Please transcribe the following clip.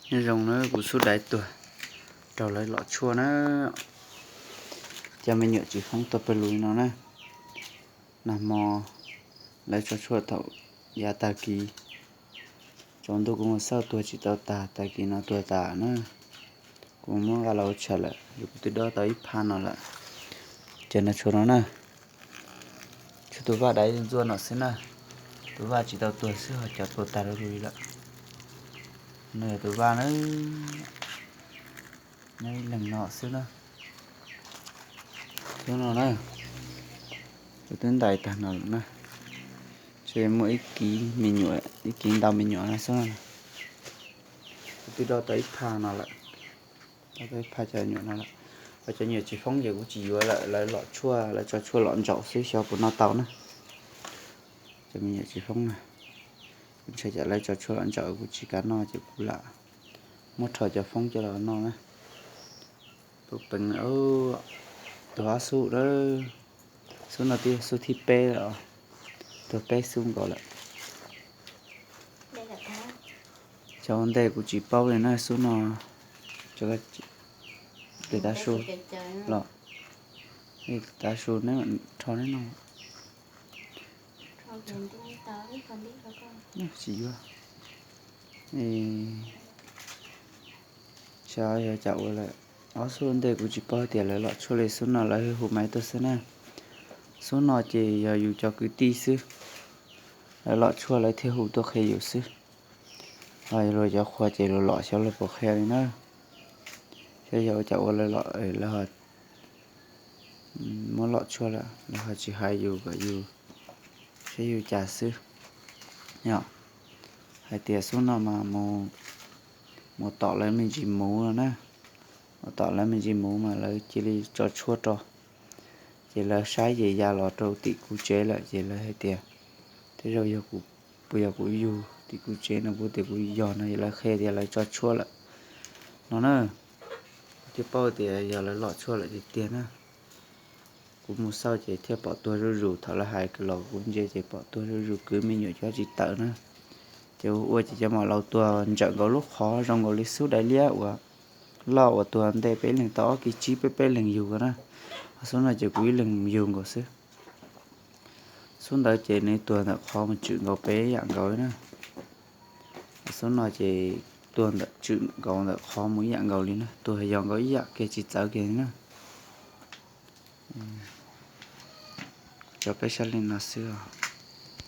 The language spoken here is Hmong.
Nyob zoo na, kuv xub daiv tuag raug lawv lom tshuaj na. Cov me nyuam tsis foob tuag pawg lug no na. Nag hmo lawv tso tshuaj thaum yav tag kis, tsaus ntuj kuv mus xauj tuag tsis tau tag, tag kis no tuag tas na. Kuv muab nqa los ua tshais lawm, kuv twb dob tau ib phaj no lawm. Ces no tshuaj no na, tshuaj tus vaj daiv ntxuaj no xwb na. Tus vaj tsis tau tuag xwb ho cov tuag tag li lawm. No yog tus vaj na, nyob ib leeg no xwb na. Xub no na, kuv twb ntais tag no lawm na. Ntshe muaj ib kiv me nyuam, ib kiv ntau me nyuam no xwb. Kuv twb dob tau ib phaj no lawm, dob tau ib phaj cov nyuam no lawm. Ho cov nyuam tsis foob ces kuv tsis yuav lawm, lawv lom tshuaj, lawv tso tshuaj lom ntsaum xwb xyov puas noj tau na. Cov me nyuam tsis foob na, kuv ntshai tsam lawv tso tshuaj lom ntsaum kuv tsis kam noj ces kuv lam muab rho cov foob coj los noj na. Tus peev, tus ob xub na, xub no twb yog xub thib peb lawm, tuag peb xub nkaus lawm. Cov ua ntej kuv tsis paub li na, xub no, tes tav su los, tav su neb mam rho neb noj. Tsis yuav. Xyov yog cas ua lawm, ob xub ua ntej kuv tsis paub tias lawv lom tshuaj li, xub no lawv hu maiv tuaj xwb na. Xub no ces yog yus cov kwv tij xwb, lawv lom tshuaj lawv thiaj hu tuaj qhia yus xwb. Ho luag cov qhua ces luag lom xyov luag puas qhia li na. Xyov yog ua cas ua lawv lom, lawv ho muab lom tshuaj lawm lawv ho tsis hais yus kom yus saib yus cas xwb. Yog hais tias xub no mas mus tom lawv me ntsis muv no na, mus tom lawv me ntsis muv mas lawv cia li tso tshuaj rau, ces lawv saib ces ya los rau tim kuv tsev lawm ces lawv hais tias, tej zaum yog kuv, puas yog kuv yug tim kuv tsev no, kuv tias kuv yog no, lawv qhia tias lawv tso tshuaj lawm no na. Kuv thiaj paub tias yog lawv lom tshuaj lawm tiag tiag na. Kuv mus xauj ces thiaj pom tuag zuj zus, thaum lawv hais los kuv ntsia ces pom tuag zuj zus, kwv me nyuam cov tsis tawm na. Ces ua ces cov mam laus tuag ntsawm nkaus lub qhov zoo nkaus li xub daiv liab uas loj uas tuag ntej peb leeg tau ob kiv tsib, peb peb leeg yug ko na. Ho xub no ces kuv ib leeg yug nkaus xwb. Xub ntawd ces nws tuag ntawm qhov mus tswm nkaus peb yam nkaus li na. Xub no ces tuag ntawm tswm nkaus ntawm qhov mus ib yam nkaus li na, tuag yog nkaus ib yam kiag tsis txawv kiag li na. Tso peb saib li no xwb.